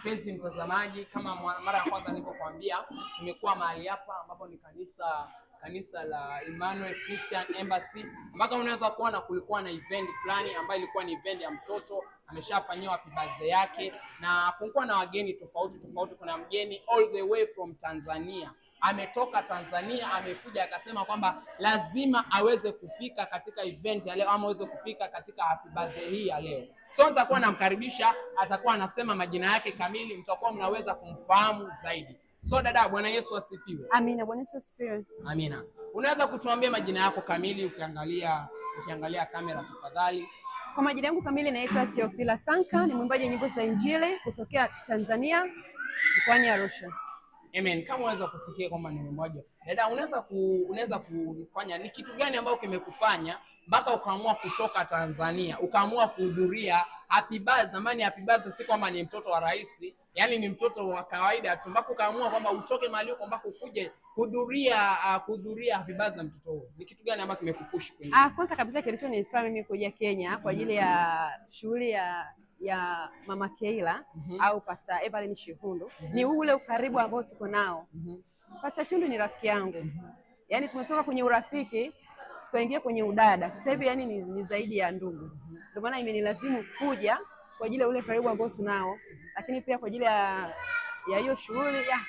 Mpenzi mtazamaji, kama mara ya kwanza nilipokuambia, tumekuwa mahali hapa ambapo ni kanisa la Emmanuel Christian Embassy, ambako unaweza kuona kulikuwa na event fulani ambayo ilikuwa ni event ya mtoto ameshafanyiwa happy birthday yake, na kulikuwa na wageni tofauti tofauti. Kuna mgeni all the way from Tanzania, ametoka Tanzania amekuja akasema kwamba lazima aweze kufika katika event ya leo ama aweze kufika katika happy birthday hii ya leo. So nitakuwa namkaribisha, atakuwa anasema majina yake kamili, mtakuwa mnaweza kumfahamu zaidi. So dada, Bwana Yesu asifiwe. Amina. Bwana Yesu asifiwe. Amina. Unaweza kutuambia majina yako kamili ukiangalia kamera tafadhali? Kwa majina yangu kamili naitwa Theophila Sanka, ni mwimbaji wa nyimbo za Injili kutokea Tanzania, mkoani Arusha. Amen. Kama unaweza kusikia kwamba ni mwimbaji. Dada, unaweza kufanya ni kitu gani ambacho kimekufanya mpaka ukaamua kutoka Tanzania, ukaamua kuhudhuria happy birthday? Zamani happy birthday si kwamba ni mtoto wa rais, yani ni mtoto wa kawaida tu, mpaka ukaamua kwamba utoke mahali huko mpaka ukuje kuhudhuria happy birthday na mtoto huo. Ni kitu gani ambacho kimekupush kwenye? Kwanza kabisa kilicho ni inspire mimi kuja Kenya kwa ajili ya shughuli ya Mama Keila au Pastor Evelyn Shihundu ni ule ukaribu ambao tuko nao. Pastor Shihundu ni rafiki yangu. Yaani tumetoka kwenye urafiki tukaingia kwenye udada. Sasa hivi yani ni zaidi ya ndugu. Ndio maana imenilazimu kuja kwa ajili ya ule karibu ambao tunao, lakini pia kwa ajili ya hiyo shughuli ya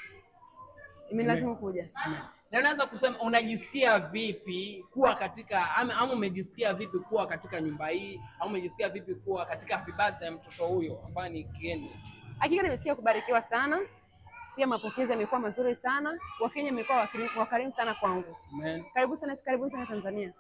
imenilazimu kuja. Amen. Na unaweza kusema unajisikia vipi kuwa katika ama umejisikia vipi kuwa katika nyumba hii au umejisikia vipi kuwa katika happy birthday ya mtoto huyo ambaye ni Kieni? Hakika nimesikia kubarikiwa sana, pia mapokezi yamekuwa mazuri sana. Wakenya wamekuwa wakarimu sana kwangu. Amen. Karibu sana, karibu sana Tanzania.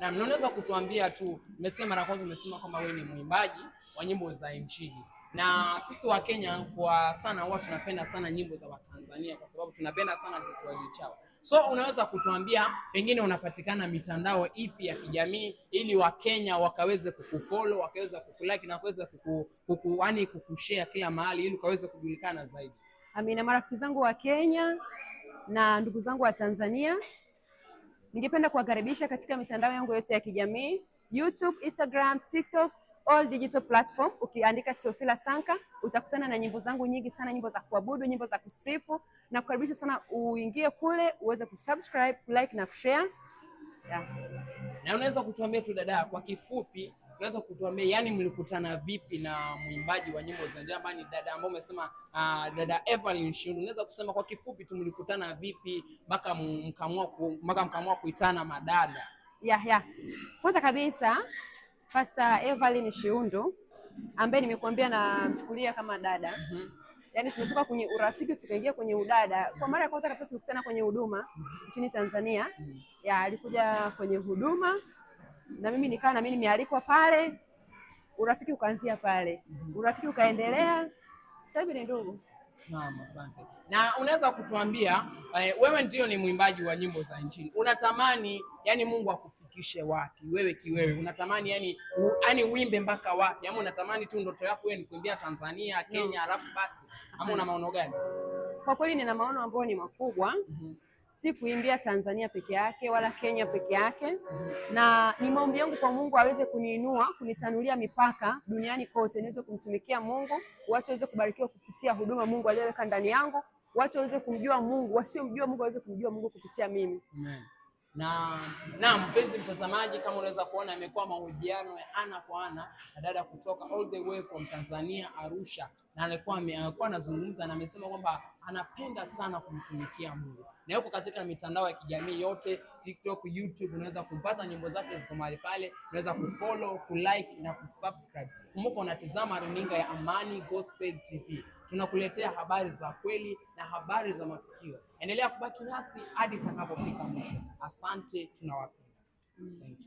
Na unaweza kutuambia tu, nimesikia mara kwanza umesema kwamba wewe ni mwimbaji wa nyimbo za Injili, na sisi wa Kenya kwa sana huwa tunapenda sana nyimbo za Watanzania kwa sababu tunapenda sana Kiswahili chao. So unaweza kutuambia pengine unapatikana mitandao ipi ya kijamii ili Wakenya wakaweze kukufollow, wakaweza kukulike na wakaweza yani kukushare kila mahali ili ukaweze kujulikana zaidi? Amina. Marafiki zangu wa Kenya na ndugu zangu wa Tanzania, ningependa kuwakaribisha katika mitandao yangu yote ya kijamii, YouTube, Instagram, TikTok, all digital platform. Ukiandika Theophila Sanka utakutana na nyimbo zangu nyingi sana, nyimbo za kuabudu, nyimbo za kusifu, na kukaribisha sana uingie kule uweze kusubscribe, kulike na kushare. Yeah. Na unaweza kutuambia tu dada, kwa kifupi, unaweza kutuambia yani mlikutana vipi na mwimbaji wa nyimbo za Injili ambaye ni dada ambaye umesema dada Evelyn Shihundu? Unaweza kusema kwa kifupi tu mlikutana vipi mpaka mkaamua kuitana madada? Yeah. Kwanza kabisa Pastor Evelyn Shihundu ambaye nimekuambia namchukulia kama dada. Yaani tumetoka kwenye urafiki tukaingia kwenye udada. Kwa mara ya kwanza kabisa tulikutana kwenye huduma nchini Tanzania. Ya, alikuja kwenye huduma na mimi nikawa na mimi nimealikwa pale. Urafiki ukaanzia pale. Urafiki ukaendelea. Sasa hivi ni ndugu. Naam, asante. Na unaweza kutuambia wewe ndio ni mwimbaji wa nyimbo za Injili, unatamani yani Mungu akufikishe wapi wewe kiwewe? Unatamani yani uimbe mpaka wapi? Ama unatamani tu ndoto yako wewe ni kuimbia Tanzania, Kenya, alafu basi, ama una maono gani? Kwa kweli nina maono ambayo ni makubwa. Si kuimbia Tanzania peke yake wala Kenya peke yake, na ni maombi yangu kwa Mungu aweze kuniinua, kunitanulia mipaka duniani kote, niweze kumtumikia Mungu, watu waweze kubarikiwa kupitia huduma Mungu aliyoweka ndani yangu, watu waweze kumjua Mungu, wasiomjua Mungu waweze kumjua Mungu kupitia mimi. Amen. Na mpenzi mtazamaji, kama unaweza kuona imekuwa mahojiano ya ana kwa ana na dada kutoka all the way from Tanzania, Arusha, na alikuwa anazungumza na amesema kwamba anapenda sana kumtumikia Mungu na yuko katika mitandao ya kijamii yote, TikTok, YouTube, unaweza kumpata, nyimbo zake ziko mahali pale, unaweza kufollow, kulike na kusubscribe. Kumbuka unatizama runinga ya Amani Gospel TV, tunakuletea habari za kweli na habari za matukio. Endelea kubaki nasi hadi itakapofika mwisho. Asante, tunawapenda. Thank you.